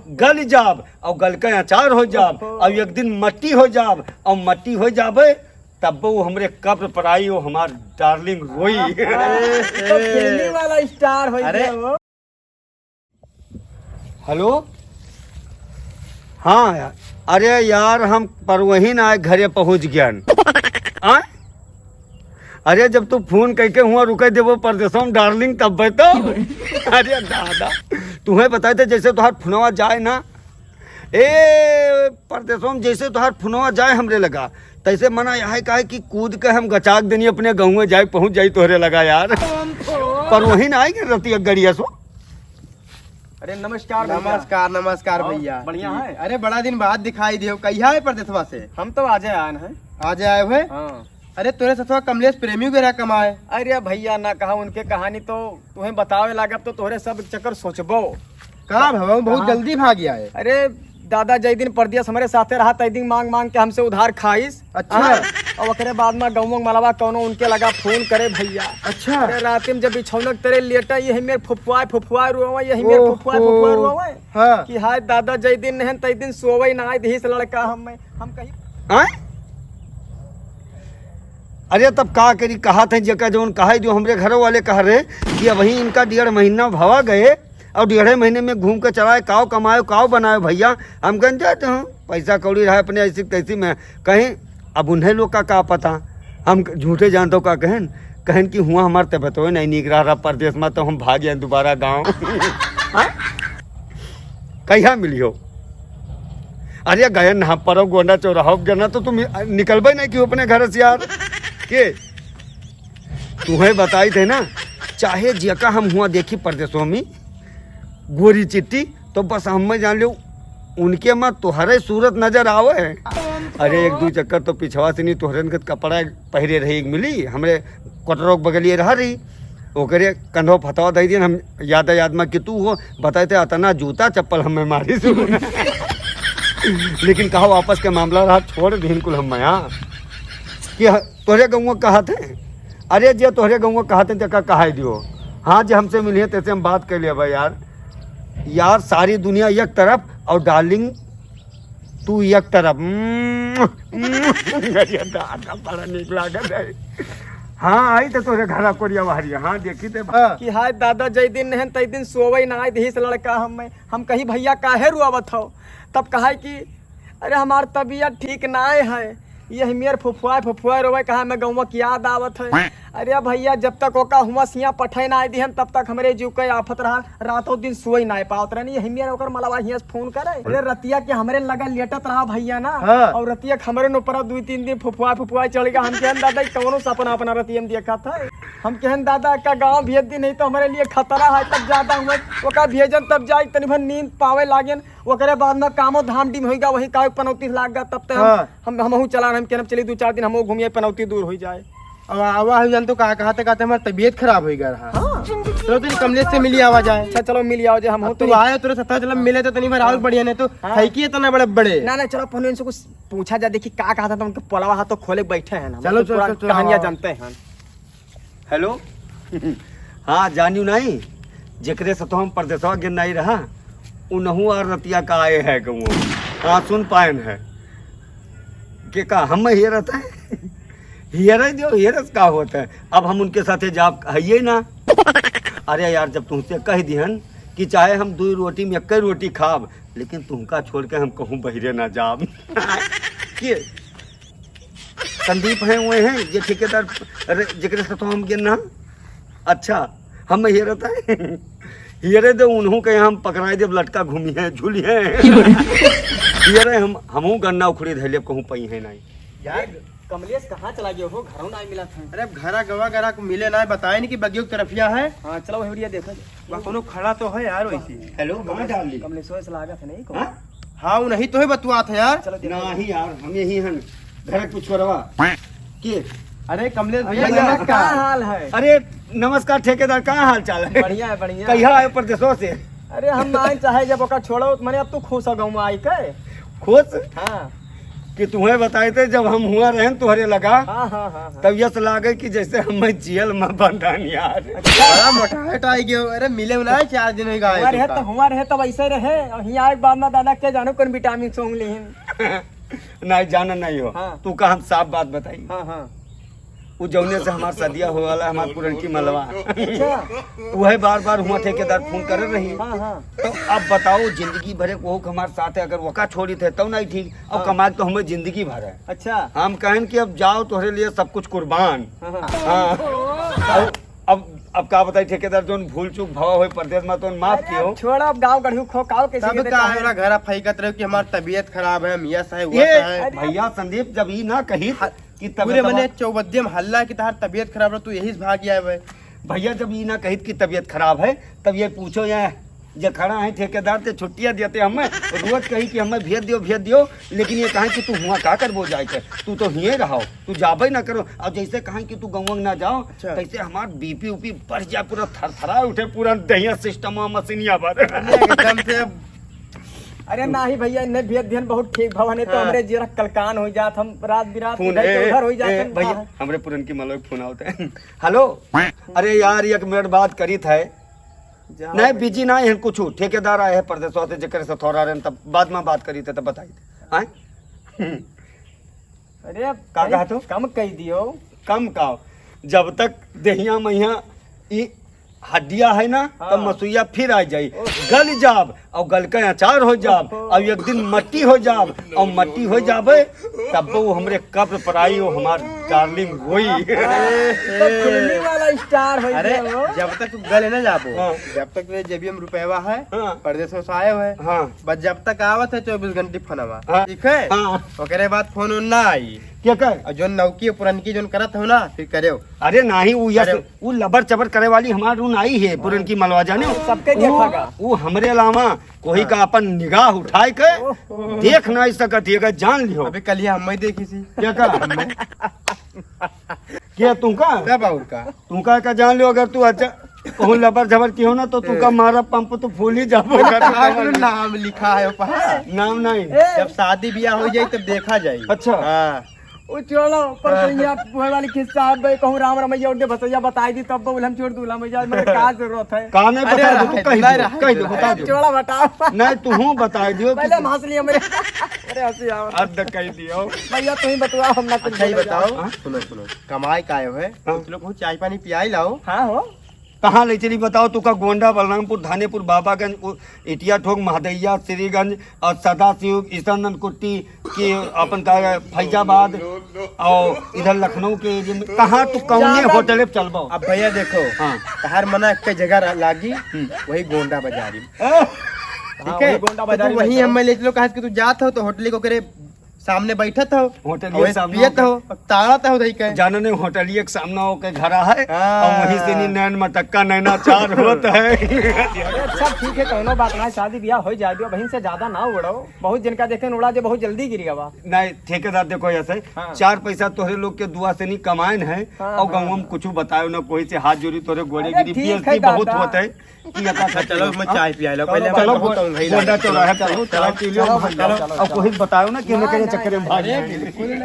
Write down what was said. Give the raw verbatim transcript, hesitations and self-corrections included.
गल जाब और गल के अचार हो जाब और एक दिन मट्टी हो जाब और मट्टी हो जाबे, तब वो हमरे कब्र पर आई, वो हमार डार्लिंग रोई। तो फिल्मी वाला स्टार हो अरे। गया वो। हेलो, हाँ यार, अरे यार, हम परवहिन आए घरे पहुँच गयन। आय? अरे, जब तू फोन कइके हुआ रुके देबो परदेसवा में डार्लिंग, तब बे तो। अरे दादा, तुहें बताए थे, जैसे तोहार फोनवा जाए ना, ए परदेसवा में जैसे तोहार फोनवा जाए हमरे लगा, तैसे मना यह है काहे कि कूद के हम गचाक देनी अपने गाँव में जाए पहुँच जाई तोहरे लगा यार। परवहिन आए गे रतिया गड़िया सो। अरे नमस्कार भैया। नमस्कार, नमस्कार और भैया। बढ़िया है? अरे बड़ा दिन बाद दिखाई दियो, कहिया है परदेसवा से? हम तो आजे आए हैं। आजे आए हुए? हाँ। अरे तोरे सथवा कमलेश प्रेमी वगैरह कमाए। अरे भैया ना कहा, उनके कहानी तो तुहें बतावे लागब तो तोहरे सब चक्कर सोचबो। का भवा, बहुत कहाँ? जल्दी भाग आए। अरे दादा, जय दिन परदेस हमरे साथे रहा, तय दिन मांग मांग के हमसे उधार खाइस। अच्छा। हाँ, और ओकरे बाद में गाँव मलवा कौनो उनके लगा फोन करे भैया। अच्छा। अरे रात में जब बिछौनक तरे लेटा, यही मेर फुफुआए फुफुआए रोवे, यही मेर फुफुआए फुफुआए ओहो। रोवे। हाँ। कि हाय दादा, जय दिन नहन तय दिन सोवे ना आए दिहिस लड़का हम में। हम कही आय? अरे तब का करी, कहा थे जेका जौन कहा जो हमरे घर वाले कह रहे कि अबही इनका डेढ़ महीना भवा गए और डेढ़े महीने में घूम के चलाए, काव कमायो, काव बनायो भैया। हम कहन जाते हूँ, पैसा कौड़ी रहा अपने ऐसी तैसी में। कहीं अब उन्हें लोग का, का पता, हम झूठे जानते हो का कहन, कहन कि हुआ हमार तबियत हो नहीं नीक रहा, रहा परदेस में, तो हम भाग जाए दोबारा गाँव। हाँ? कहिया मिलियो? अरे गए ना परो गोंडा चौराहा गए ना तो तुम निकलबे नहीं कि अपने घर से यार। के? तुहें बताई थे ना, चाहे जेका हम हुआ देखी परदेसों में गोरी चिट्टी, तो बस हमें जान लो उनके में तोहरे सूरत नजर आवे है। अरे एक दो चक्कर तो पिछवा से नहीं तोहरन के कपड़ा पहिरे रही एक मिली, हमरे कोटरोक बगलिए रहा रही, ओकरे कंधो फतवा दे दिन। हम याद याद में कि तू हो बताए थे, अतना जूता चप्पल हमें मारी सु। लेकिन कहा वापस के मामला रहा, छोड़ दिन कुल हम यहाँ कि ह-, तोहरे गौवा कहा थे। अरे जे तोहरे गौवा कहा थे, तेका कहा दियो। हाँ, जे हमसे मिलिए, तेसे हम बात कर लिया भाई यार। यार, सारी दुनिया एक तरफ और डार्लिंग तू एक तरफ। अरे दादा, बड़ा नीक लागत है। हाँ, आई तो तोरे घरा कोरिया बाहरी। हाँ, देखी ते। हाँ। कि हाय दादा, जय दिन नहन तय दिन सोवे ना आए दिहिस लड़का हम में। हम कही, "भैया, काहे रुआवत हो?" तब कहा कि, "अरे, हमार तबीयत ठीक नाय है, यही मेर फुफुआ फुफुआ रोवे, कहा मैं गौवा की याद आवत है।" अरे भैया, जब तक ओका हुआ सिया पठे ना दिहन, तब तक हमरे जीव के आफत रहा। रातों दिन सोई ना पावत रहनी, यही मेर ओकर मलवा हियां से फोन करे। अरे रतिया के हमरे लगा लेटत रहा भैया ना, हाँ। और रतिया के हमरे ऊपर दुई तीन दिन फुफुआ फुफुआ चढ़ गया। हम कहन, "दादा, ई कौनो सपना अपना रतिया में देखा था?" हम कहन, "दादा, का गाँव भेज दी, नहीं तो हमरे लिए खतरा है।" तब ज्यादा हुआ, ओका भेजन तब जाए, तनी भर नींद पावे लागेन। ओकरे बाद में कामो धाम डिम होइगा, वही काहे पनौती लाग गा, तब ते हम, हाँ। हम, हमहू चलान, हम केनम चली दो चार दिन, हमहू घूमिए, पनौती दूर होई जाए। अब आवा है जान तो का कहते कहते हमार तबीयत खराब होइगा रहा। हाँ। चलो तनी कमलेश से मिली आवा जाए। अच्छा चलो मिली आओ जे हम अब हो तू तनी आए तोरे सत्ता चला मिले तो तनी बार और हाँ। बढ़िया नहीं तो हाँ। है कि इतना बड़े बड़े। ना ना चलो पहले इनसे कुछ पूछा जाए, देखी का कहता था उनके पोलवा हाथ तो खोले बैठे हैं ना, चलो, मतलब चलो, पूरा चलो, चलो, कहानियां हाँ। जानते हैं। हेलो। हाँ, जानियो नाई, जेकरे से तो हम परदेसवा गे नाई रहा, उनहु और रतिया का आए है गौवा। हाँ, सुन पाएन है। के का, हम हेरत है? हेरे दियो, हेरस का होत है? अब हम उनके साथे जाब हइये ना। अरे यार, जब तुमसे कह दिहन कि चाहे हम दुई रोटी में एक रोटी खाब, लेकिन तुमका छोड़ के हम कहूँ बहिरे ना जाब। के? संदीप हैं, वो हैं, जे ठेकेदार, अरे, जेकरे से तो हम गे ना। अच्छा, हम हेरत है। हेरे दे, उनहू के हम पकड़ाए देब, लटका घूमी है, झूली है। हेरे हम, हमहू गन्ना उखड़ी धैले, कहूँ पई है नहीं। यार, कमलेश कहाँ चला गया हो? घरों ना मिला था। अरे, अब घरा गवा गरा को मिले ना, बताए नहीं कि बगियो की तरफिया है। हाँ, चलो, वही बढ़िया देखो। बा, कोनो खड़ा तो है यार वैसे। हेलो, कहाँ डाल ली? कमलेश से लागत है नहीं को? हाँ? हाँ, वो नहीं तो है बतुआत है यार। चलो, देखो। नहीं यार, हम यही हैं, घर के पिछुआरवा। के? अरे, कमलेश भैया, भैया, नमस्कार। का हाल है? अरे, नमस्कार ठेकेदार, का हाल चाल है? बढ़िया है, बढ़िया। कहिया आए परदेसों से? अरे, हम ना आए चाहे जब ओका छोड़ो, मने अब तू खुश हो गऊ आई के? खुश? हाँ। कि तुम्हें बताए थे, जब हम हुआ रहन तोहरे लगा, हाँ, हाँ, हाँ, हाँ। तब यस लागे कि जैसे हमें जेल में बंधन यार। अच्छा। बड़ा मोटा है, तो आई गयो। अरे, मिले ना, चार दिन हो गए हुआ रहे तो, हुआ रहे तो वैसे रहे, और हियाँ आए के बाद में दादा के जानो कौन विटामिन सूंघ लेहिन। नहीं, जाना नहीं हो। हाँ। तू का हम साफ बात बताई। हाँ, हाँ। उ जौने से हमार सदिया हो वाला, हमार पुरनकी मलवा। अच्छा। उहे बार बार हुआ ठेकेदार फोन करे रही। हाँ, हाँ। तो अब बताओ, जिंदगी भरे वो हमार साथ है, अगर वका छोड़ी थे तब नहीं ठीक, और हाँ। कमाए तो हमें जिंदगी भर है। अच्छा। हम कहन कि अब जाओ, तोहरे लिए सब कुछ कुर्बान। हाँ, हाँ। हाँ। अब, अब, अब का बताई ठेकेदार, जोन भूल चूक भवा होए परदेस में, तो माफ अरे कियो। छोड़ा, अब गाँव गढ़ू खो, काव के तब सीधे का काहे? हमरा घरा फैकत रहो कि हमार तबीयत खराब है, मियाँ साहब हुआ ये है। अरे भैया संदीप, जब ई ना कही हाँ, कि तबीयत पूरे मने खराब। चौबद्दी में हल्ला कि तहार तबीयत खराब रहो, तू यही से भाग आए भाई। भैया, जब ई ना कहित कि तबीयत खराब है, तब ये पूछो, ये जे खड़ा है ठेकेदार, ते छुट्टियाँ देते हमें, रोज कही कि हमें भेज दियो, भेज दियो, लेकिन ये कहे कि तू हुआ का करबो जाए के, तू तो हिये रहो, तू जाबे ना करो। और जैसे कहे कि तू गौवा ना जाओ, अच्छा। तैसे हमार बीपी उपी बढ़ जाए, पूरा थरथरा उठे, पूरा दहिया सिस्टम मशीनिया भर। एकदम से। अरे नाही भैया, इन्हें भेज दिहन बहुत ठीक भवन है, तो हाँ। हमरे जीरा कलकान हो जात, हम रात बिरात फोन, इधर से ए, उधर हो जात, ए, हम भैया, कहाँ? हमरे पुरनकी मलवा के फोन आवत है। हेलो, अरे यार, एक मिनट बात करी था। जा नहीं, भाई। बिजी ना है कुछ, ठेकेदार आए हैं परदेसवा से, जेकर से थोड़ा रहन, तब बाद में बात करी थे, तब बताई थे। आए? अरे, का कहा तू? कम कह दियो। कम का? जब तक देहिया मैया ई हड्डिया है ना, हाँ। तब मसुइया फिर आ जाई। ओह। गल जाब, और गल के अचार हो जाब, ओहो। और एक दिन मट्टी हो जाब, और मट्टी हो जाबे, तब वो हमरे कब्र पर आई, वो हमार डार्लिंग होई। तो फिल्मी वाला स्टार हो अरे, गया वो। जब तक तू गले ना जाबो, हाँ। जब तक तेरे जेबिया में रुपया है, हाँ। परदेसों से आए हुए, हाँ। बस जब तक आवत है चौबीस घंटे फोनवा, हाँ। ठीक है? हाँ। ओकरे बाद फोन उन ना आई। क्या कर? और जो नौकी पुरनकी जोन करत हो ना, फिर करेओ। अरे नाही, उ यस, अरे। उ लबर चबर करे वाली हमार उ नाही है, पुरनकी मलवा जाने। सबके उ, देखा का? उ हमरे अलावा कोई हाँ। का अपन निगाह उठाए के ओहो। देख नाही सकत, ये का जान लियो। अबे कल ये हमें देखी सी। क्या का? हमें। क्या तुमका? तब और का? तुमका का जान लियो, अगर तू अच्छा कहूँ लबर झबर की हो ना, तो तुमका ए। मारा पंप तो फूल ही जाबो। नाम लिखा है ऊपर। नाम नाही। ए। जब शादी ब्याह हो जाए, तब देखा जाए। अच्छा। हाँ। ओ चलो, पर हाँ। तो यहाँ बुढ़े वाली खिस्सा है, भाई, कहूँ राम रमैया उठे भसैया बताई दी, तब बोल हम छोड़ दूल्हा मैया, मतलब, का जरूरत है? का नहीं अरे बता दो, तू रहे, कह नहीं दो, रहे, कह दो, रहे। बता दो। चोला बताओ। नहीं, तू हूँ बता दियो कि पहले हम हंस लिए मेरे। अरे हंसी आओ। अब तो कह दियो। भैया, तू ही बताओ, हम ना कुछ अच्छा, ही बोले बताओ। जाओ। हाँ? सुनो, सुनो, कमाई का आयो है? हाँ। कुछ लोग हो, चाय पानी पियाई लाओ। हाँ हो। कहाँ ले चली बताओ, तू का गोंडा, बलरामपुर, धानेपुर, बाबागंज, उ-, इटिया ठोक, महदैया, श्रीगंज और सदाशिव, ईशानंद कुट्टी की अपन का फैजाबाद और इधर लखनऊ के एरिया में, कहाँ तू कौने ज्यादा होटल पे चलबो? अब भैया देखो, हाँ। तहार मना एक जगह रा-, लागी, हम्म। वही गोंडा बाजारी। ठीक हाँ, है? वही गोंडा तो बाजारी तू वहीं में हमें ले चलो, कहा कि तू जात हो तो होटल को करे सामने बैठत हो, होटलिया और के सामने पियत होके हो, ताड़त हो, दही के। जानो ने होटलिया के सामने होके घरा है, हाँ। और वहीं से नी नैन मटक्का नैनाचार होत है। अरे अच्छा, ठीक है, कौनो बात ना, शादी ब्याह हो जाए दियो, बहन से ज्यादा ना उड़ाओ। बहुत जिनका देखे उड़ा जे बहुत जल्दी गिर गवा। नहीं, ठेकेदार देखो ऐसे, हाँ। चार पैसा तोहरे लोग के दुआ से नी कमाएन है, हाँ, और हाँ, गाँव में हाँ। कुछ बतायो ना, कोई से हाथ जोड़ी तोहरे गोड़े अरे गिरी, ठीक बेइज्जती है बहुत दादा। होत है। कि अता अच्छा, चलो, मैं हाँ? चाय पिया लो, चलो, पहले चलो, बहुत गो-, तंग है, गोंडा चलो, चौराहे पे चलो, हो, चलो, चलो, पी लियो, चलो, भाग जाओ। चलो, अब चलो। कोई बतायो ना कि हमें हाँ, कहीं नहीं, चक्कर में नहीं, भाग नहीं, जाएंगे। बिल्कुल नहीं।